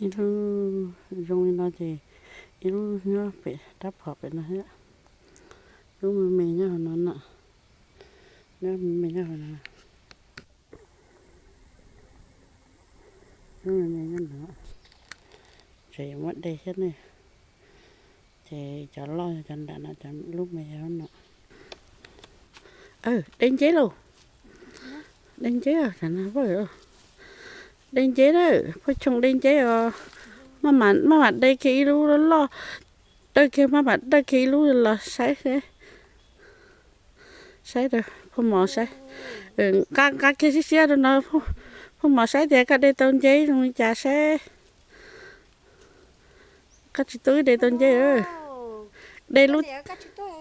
Ib lub zoo li no ces ib lub nyob pem rab phom pem no thiab. Lub me me nyob hauv no no. Nyob me me nyob hauv no. Lub me me nyob no. Tseem yuav muab de thiab ne. Ces cov loj yog cov nram no, cov lub me yog lub no. De nceb lauj. De nceb os, de nceb na, phoj choo de nceb os. Maj mam de kiag ib lub loj loj, dawj kiag, maj mam dawj kiag ib lub los saib seb. Saib, phoj mos saib. Nqa, nqa kiag siab siab rau no, phoj mos saib tias koj de tau nceb zoo li cas saib. Koj tsis tuaj wb de tau nceb. De lub,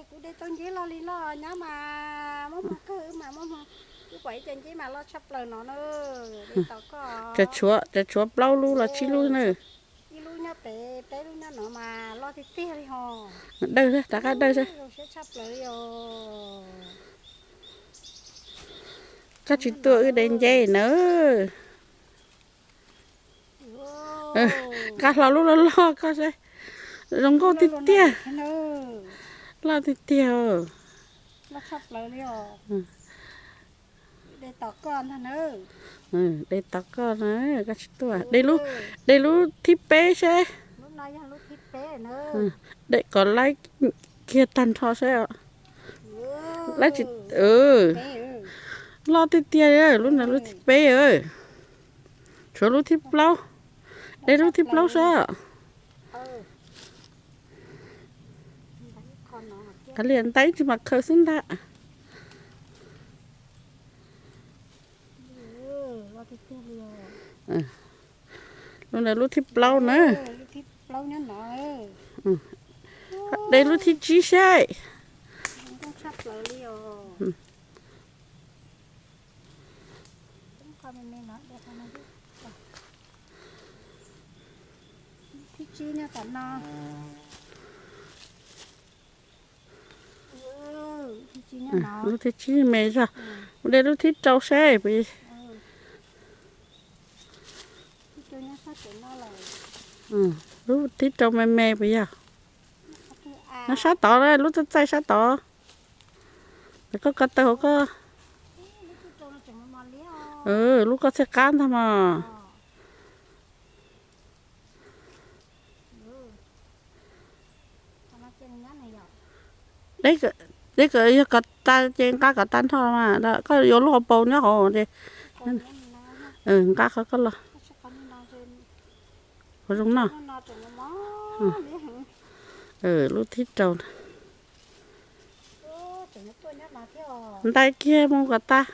kuv de tau nceb loj li loj nyob mas muaj hmoo kawg mas muaj hmoo. Wb pom ib co nceb mas loj tshaj plaws no na. Cov tshuav, cov tshuav plaub lub los tsib lub na. Ib lub nyob pem, peb lub nyob no mas loj tiag tiag li ho. Dawj, rov qab dawj saib. Zoo siab tshaj plaws li os. Koj tsis tuaj wb de nceb na. Nqa hlo lub loj loj koj saib. Zoo nkauj tiag tiag. Loj tiag tiag. De tos koj na, koj tsis tuaj. De lub thib peb seb. De kom laib kiag tag nrho seb. Laib tsis, loj tiag tiag, lub no lub thib peb. Tshuav lub thib plaub. De lub thib plaub seb. Kav liam, nta ib tsis mam khaws xwb ntag. Lub ntawd lub thib plaub na. De lub thib tsib seb. Lub thib tsib me zog. De lub thib rau seb puas. Lub thib rau me me puas yog? Nyob sab tod, lub txaij txaij sab tod. Koj ko taw hauv koj. Lub koj txhij qab ntag mog. Deb, yog kom tas ces nqa kom tag nrho mas koj yuav lub hauv paus nyob hauv ces nqa qhov koj los. Qhov zoo no. Lub thib rau. Ntais kiag mus kom tas.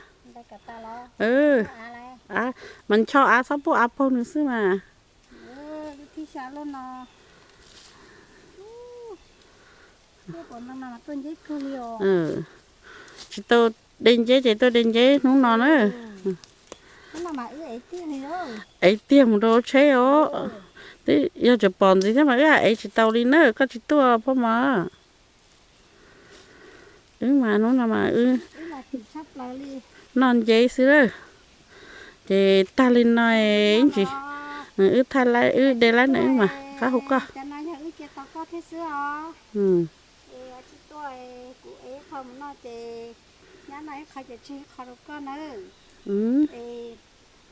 Mas ncho av txhob pub av paug nws xwb mas. Tsis tau de nceb ces tuaj de nceb hnub no na. Ev tiag mus rau tsheb os. Twb yog tseem pom ntxiv thiab mas wb ev tsis tau li na, koj tsis tuaj phoj mas. Wb mas hnub no mas wb noj nceb xwb lawm. Ces tag li no ntsis, wb thaij laib, wb de laib na wb mas qab hu koj.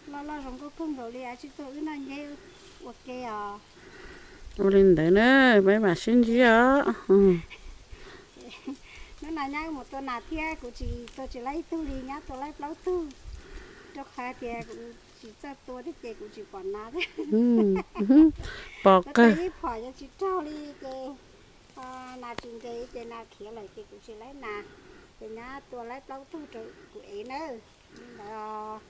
Loj loj zoo nkauj kawg nkaus li, tsis tuaj wb noj nceb ua ke os. Ua li ntawd na, peb mam sib ntsib os. Hnub no nyab mus tua nas thiab kuv tsis tua tsis laib ib tug li, nyab tua laib plaub tug. Rau qhov tias kuv tsis txawj tua thiab ces kuv tsis pom nas thiab. Pom kawg. Ib phom yuav tsis raug li ces nas tsis nce ces nas khiav lawm ces kuv tsis laib nas. Ces nyab tua laib plaub tug rau kuv ev nawb. Li ntawd.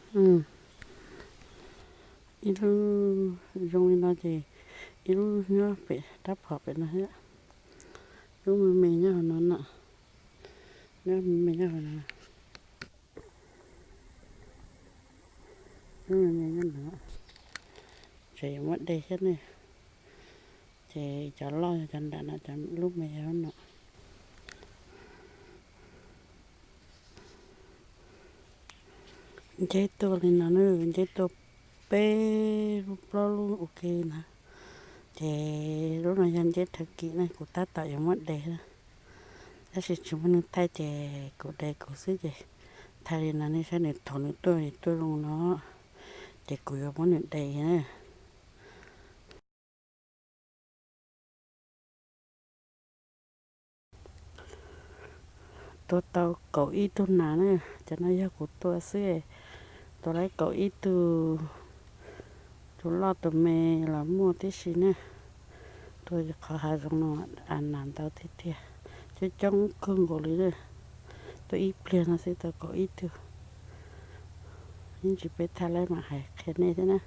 Ib lub zoo li no ces ib lub nyob pem rab phom pem no thiab. Lub me me nyob hauv no no. Lub me me nyob hauv no. Lub me me nyob no. Tseem yuav muab de thiab ne. Ces cov loj yog cov nram no, cov lub me yog lub no. Nceb tuaj li no na, nceb tuaj peb lub plaub lub ua ke na. Ces lub no yog nceb thawv kim ne, kuv tab tom yuav muab de na, tab sis tsis muaj neeg thaij ces kuv de kuv xwb ces thaij li no nej saib nws thaum nws tuaj tuaj zoo no, ces kuv yuav muab nws de na. Tua tau kaum ib tug nas na, cov no yog kuv tua xwb, tua lawm kaum ib tug, tus loj tus me los muaj tib si na. Tua qhov hav zoov no nas ntau tiag tiag, coob coob kawg nkaus li na. Tua ib pliag no xwb tau kaum ib tug, yeej tsis peb thaij lawm mam hais qhia nej thiab na.